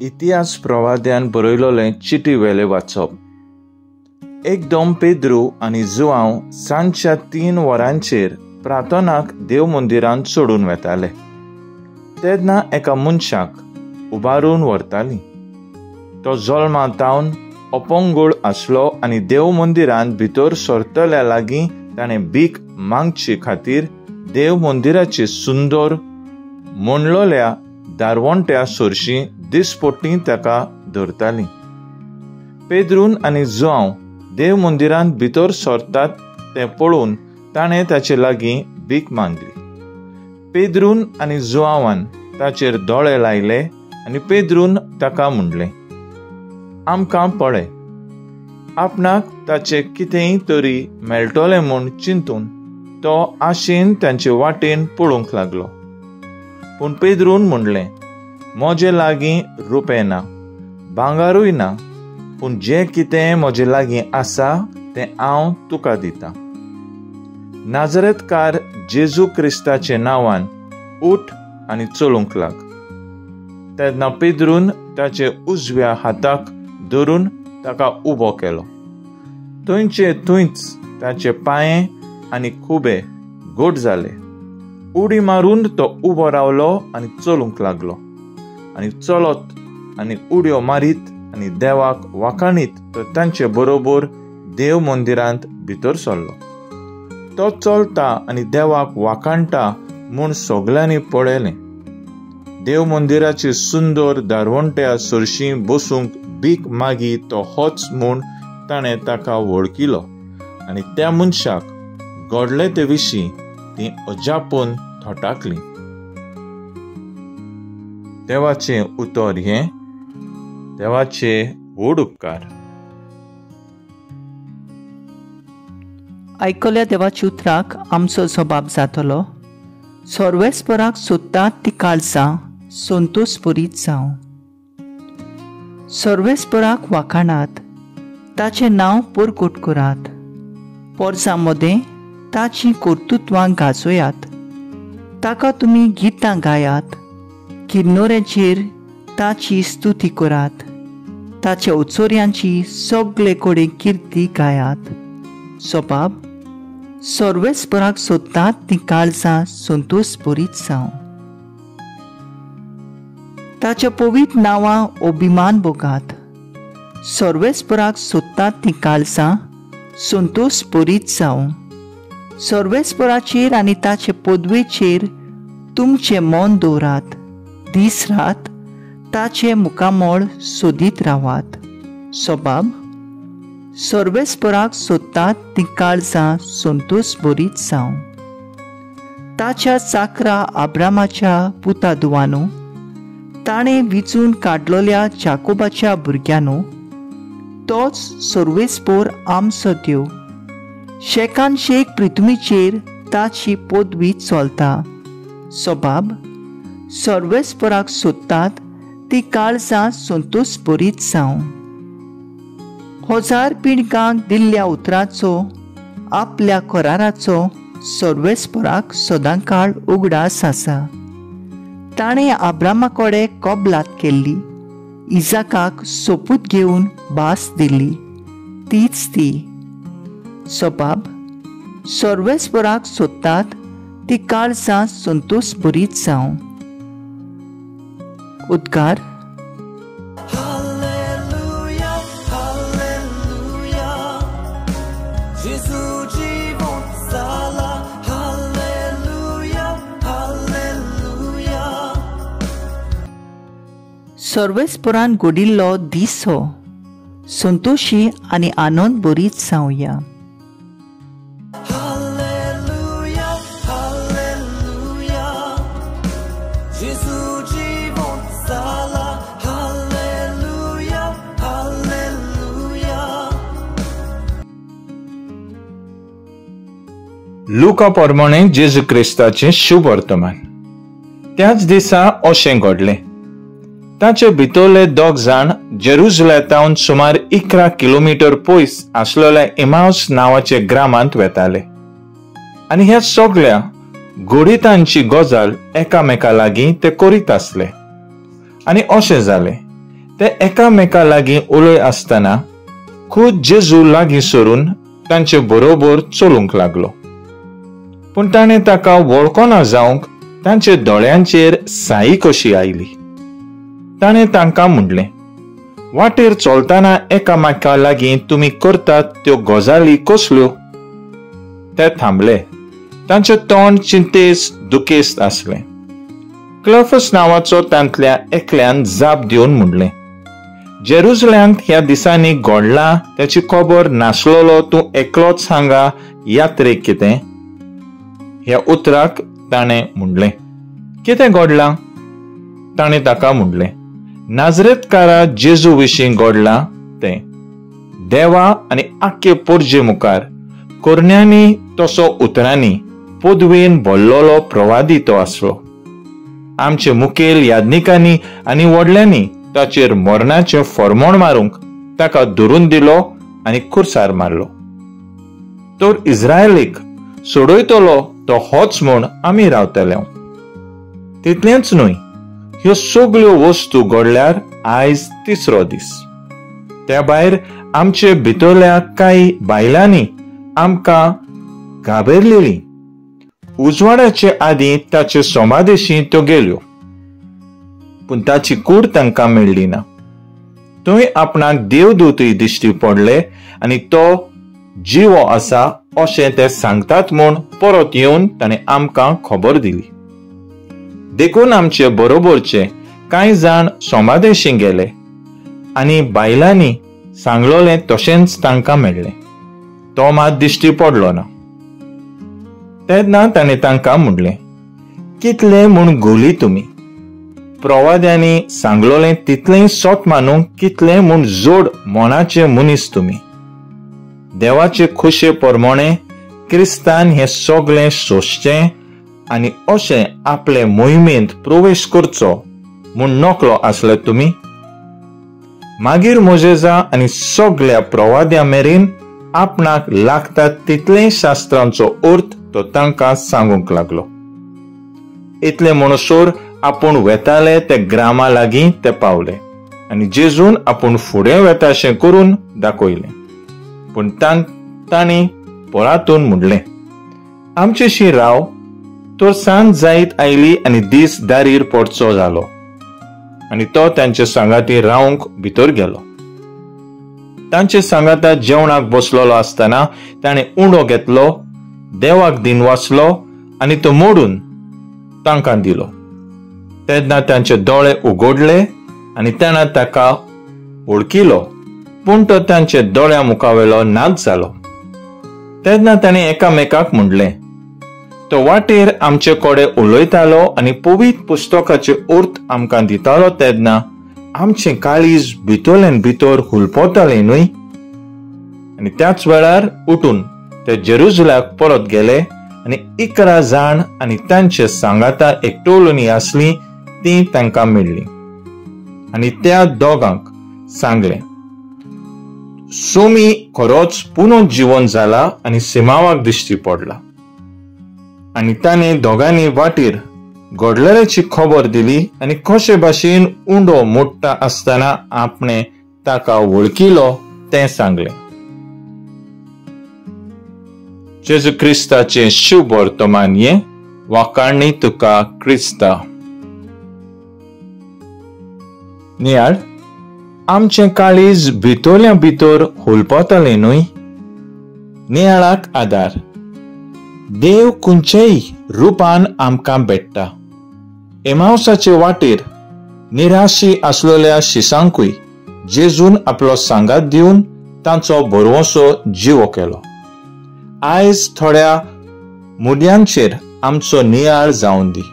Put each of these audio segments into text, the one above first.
इतिहास प्रवाद्यान बरयलोलें चिटी वेले वाचप. एकदम पेद्रू आनी जुआंव सांजच्या 3 वरांचेर प्रार्थनाक देव मंदिरांत सोडून वेताले. तेन्ना एका मनशाक उबारून व्हरताली. तो जल्मा तावन अपंगूळ आसलो आनी देव मंदिरांत भितर सरतल्या लागीं ताणें भीक मागचे खातीर देव मंदिराचे सुंदर म्हणलोल्या दारवंट्या सरशी दिसपट्टी ताका धरताली. पेद्रून आनी जुआंव देव मंदिरांत भितर सरतात तें पळोवन ताणें ताचे लागीं भीक मागली. पेद्रून आनी जुआंवान ताचेर दोळे लायले आनी पेद्रून ताका म्हणलें, आमकां पळय. आपणाक ताचें कितेंय तरी मेळटलें म्हूण चिंतून तो आशेन तांचे वाटेन पळोवंक लागलो. पूण पेद्रून म्हणलें, म्हजे लागीं रुपये ना, भांगारूय ना, पूण जें कितें म्हजे लागीं आसा तें हांव तुका दितां. नाजरेतकार जेजू क्रिस्ताचे नांवान उठ आनी चलूंक लाग. तेन्ना पेद्रून ताचे उजव्या हाताक धरून ताका उबो केलो. थंयचे थंयच ताचे पांये आनी खुबे घट जाले. उडी मारून तो उबो रावलो आनी चलूंक लागलो. आनी चलत आनी उडयो मारीत आनी देवाक वाखाणीत तो तांचे बरोबर देव मंदिरांत भितर सरलो. तो चलता आनी देवाक वाखाणटा म्हूण सगल्यांनी पळयलें. देव मंदिराचे सुंदर दारवंट्या सरशी बसूंक भीक मागी तो होच म्हूण ताणें ताका वळखिलो आनी त्या मनशाक घडलें ते विशीं ती अजापून थटाकली. देवाचें उतर हें देवाचे व्हड उपकार. आयकल्या देवाच्या उतराक आमचो जबाब जातलो. सर्वेस्पराक सोदतात ती काळजां संतोष बरीत जावं. सर्वेस्पराक वाखाणात, ताचें नांव परगट करात. पोरसां मदें ताचीं कर्तृत्वां गाजोयात. ताका तुमी गितां गायात. किन्नोऱ्याचेर ताची स्तुती करात. ताच्या उचोऱ्यांची सगळे कडेन किर्ती गायात. सबाब सर्वेस्पराक सोदतात ती काळजां संतोष बरीत जावं. ताच्या पवित्र नांवां अभिमान भोगात. सर्वेस्पराक सोदतात ती काळजां संतोष बरीत जावं. सर्वेस्पराचेर आनी ताचे पदवेचेर तुमचें मन दवरात. दीस रात ताचें मुखामळ सोदीत रावात. सबाब सर्वेस्पराक सोदतात ती काळजां संतोष बरीत जावं. ताच्या चाकरा आब्रामाच्या पुता दुवानो, ताणें विचून काडलोल्या जाकोबाच्या भुरग्यांनो, तोच सर्वेस्पोर आमचो देव. शेकान शेक पृथ्वीचेर ताची पदवी चलता. सबाब सर्वेस्पराक सोदतात ती काळजां संतोष बरीत जावं. हजार पिळगांक दिल्ल्या उतराचो आपल्या कराराचो सर्वेस्पराक सदांकाळ उगडास आसा. ताणें आब्रामा कडेन कबलात केल्ली, इजाकाक सोपूत घेवन भास दिल्ली, तीच ती. सबाब सर्वेस्पराक सोदतात ती काळजां संतोष बरीत जावं. उद्गार. सर्वेस्परान घडिल्लो दीस हो संतोशी आनी आनंद बरीत जावया. लुका प्रमाणे जेजू क्रिस्ताचें शुभ वर्तमान. त्याच दिसा अशें घडलें, ताचे भितरले दोग जाण जेरुजलेतावन सुमार 11 किलोमीटर पयस आसलेल्या इमाउस नांवाचे ग्रामांत वेताले आनी ह्या सगळ्या घडितांची गजाल एकामेका लागीं ते करीत आसले. आनी अशें जालें ते एकामेका लागीं उलय आसतना खूद जेजू लागीं सरून तांचे बरोबर चलूंक लागलो. पूण ताणें ताका वळखना जावंक तांचे दोळ्यांचेर साई कशी आयली. ताणें तांकां म्हणलें, वाटेर चलतना एकामेका लागीं तुमी करतात त्यो गजाली कसल्यो? ते थांबले. तांचें तोंड चिंतेस्त दुखेस्त आसलें. क्लफस नांवाचो तांतल्या एकल्यान जाप दिवन म्हणलें, जेरुजल्यांत ह्या दिसांनी घडलां त्याची खबर नासलेलो तूं एकलोच हांगा यात्रेक कितें? ह्या उतराक ताणें म्हणलें, कितें घडलां? ताणें ताका म्हणलें, नाजरेतकारा जेजू विशीं घडलां तें. देवा आनी आख्खे पोरजे मुखार करण्यांनी तसो उतरांनी पदवेन भरलेलो प्रवादी तो आसलो. आमचे मुखेल याज्ञिकांनी आनी व्हडल्यांनी ताचेर मरणाचें फरमण मारूंक ताका धरून दिलो आनी खुर्सार मारलो. तर इस्रायलीक सोडयतलो तो होच म्हूण आमी रावतले. तितलेंच न्हय, ह्यो सगल्यो वस्तू घडल्यार आयज तिसरो दीस. त्या भायर आमचे भितरल्या कांय बायलांनी आमकां घाबरलेली. उजवाडाचे आदीं ताचे समादेशी त्यो गेल्यो, पूण ताची कूड तांकां मेळ्ळी ना. थंय आपणाक देवदूतय दिश्टी पडले आनी तो जिवो आसा अशें ते सांगतात म्हूण परत येवन ताणें आमकां खबर दिली. देखून आमचे बरोबरचे कांय जाण समादेशी गेले आनी बायलांनी सांगलोलें तशेंच तांकां मेळ्ळें. तो मात दिश्टी पडलो ना. तेन्ना ताणें तांकां म्हणलें, कितले म्हूण गोली तुमी? प्रवाद्यांनी सांगलोलें तितलें सत मानूंक कितलें म्हूण जोड मनाचे मनीस तुमी? देवाचे खोशे प्रमाणे क्रिस्तान हें सगळें सोंसचें आनी अशें आपले मोहिमेंत प्रवेश करचो म्हूण नकळो आसले तुमी? मागीर मोजेजा आनी सगळ्या प्रवाद्यां मेरेन आपणाक लागतात तितलें शास्त्रांचो अर्थ तो तांकां सांगूंक लागलो. इतले म्हणसर आपूण वेताले ते ग्रामा लागीं ते पावले आनी जेजून आपूण फुडें वेताशें करून दाखयलें. पूण तांणी परातून म्हणलें, आमचेशी राव, तर सांज जायत आयली आनी दीस दारीर पडचो जालो. आनी तो तांचे सांगाती रावंक भितर गेलो. तांचे सांगाता जेवणाक बसलेलो आसतना ताणें उंडो घेतलो, देवाक दिन वाचलो आनी तो मोडून तांकां दिलो. तेन्ना तांचे दोळे उगडले आनी ताणें ताका वळखिलो, पूण तो तांचे दोळ्या मुखावेलो नाच जालो. तेन्ना ताणें एकामेकाक म्हणलें, तो वाटेर आमचे कडेन उलयतालो आनी पवित्र पुस्तकाचे अर्थ आमकां दितालो तेन्ना आमचें काळीज भितरल्यान भितर हुलपतालें न्हय? आनी त्याच वेळार उठून ते जेरुजल्याक परत गेले आनी 11 जाण आनी तांचे सांगाता एकटोलनी आसली ती तांकां मेळ्ळी आनी त्या दोगांक सांगलें, सोमी खरोच पुनर्जीवन जाला आनी सिमावाक दिश्टी पडला. आनी ताणें दोगांनी वाटेर घडलेल्याची खबर दिली आनी कशे भाशेन उंडो मोडटा आसतना आपणें ताका वळखिलो तें सांगलें. जेजू क्रिस्ताचें शुभ वर्तमान हें. वाखाणणी तुका क्रिस्ता. नियाळ, आमचें काळीज भितरल्या भितर हुलपतालें न्हय? नियाळाक आदार. देव खंयचेय रुपान आमकां भेट्टा. एमावसाचे वाटेर निराशी आसलेल्या शिसांकूय जेजून आपलो सांगात दिवन तांचो भरवंसो जिवो केलो. आयज थोड्या मुद्यांचेर आमचो नियाळ जावन दी.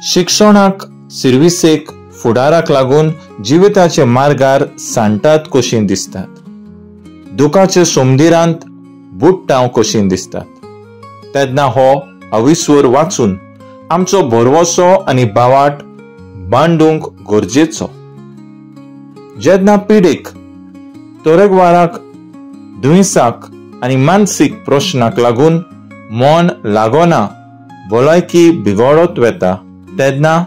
शिक्षणाक, सिर्विसेक, फुडाराक लागून जिविताचे मार्गार सांडटात कशीं दिसतात, दुखाचे सोमदिरांत बुडटांव कशीं दिसतात. तेन्ना हो अविस्वर वाचून आमचो भरवंसो आनी भावाट बांदूंक गरजेचो. जेन्ना पिडेक, तरेकवाराक, दुयेंसाक आनी मानसीक प्रश्नाक लागून मन लागना, भलायकी बिगडत वता, तेन्ना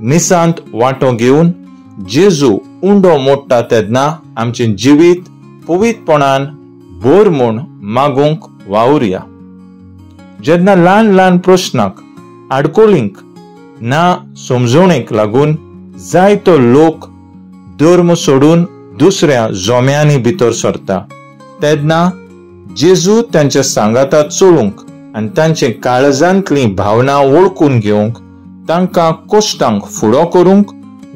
मिसांत वांटो घेवन जेजू उंडो मोडटा तेन्ना आमचें जिवीत पवित्रपणान भर म्हूण मागूंक वावुरया. जेन्ना ल्हान ल्हान प्रश्नाक, आडकोळींक ना समजवणेक लागून जायतो लोक धर्म सोडून दुसऱ्या जोम्यांनी भितर सरता तेन्ना जेजू तांच्या सांगाता चलूंक आनी तांचे काळजांतली भावना वळखून घेवंक, तांकां कश्टांक फुडो करूंक,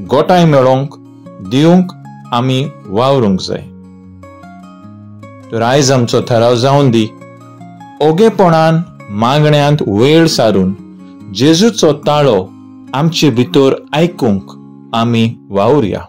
गोठांय मेळोवंक दिवंक आमी वावरूंक जाय. तर आयज आमचो थाराव जावन दी, ओगेपणान मागण्यांत वेळ सारून जेजूचो ताळो आमचे भितर आयकूंक आमी वावुरया.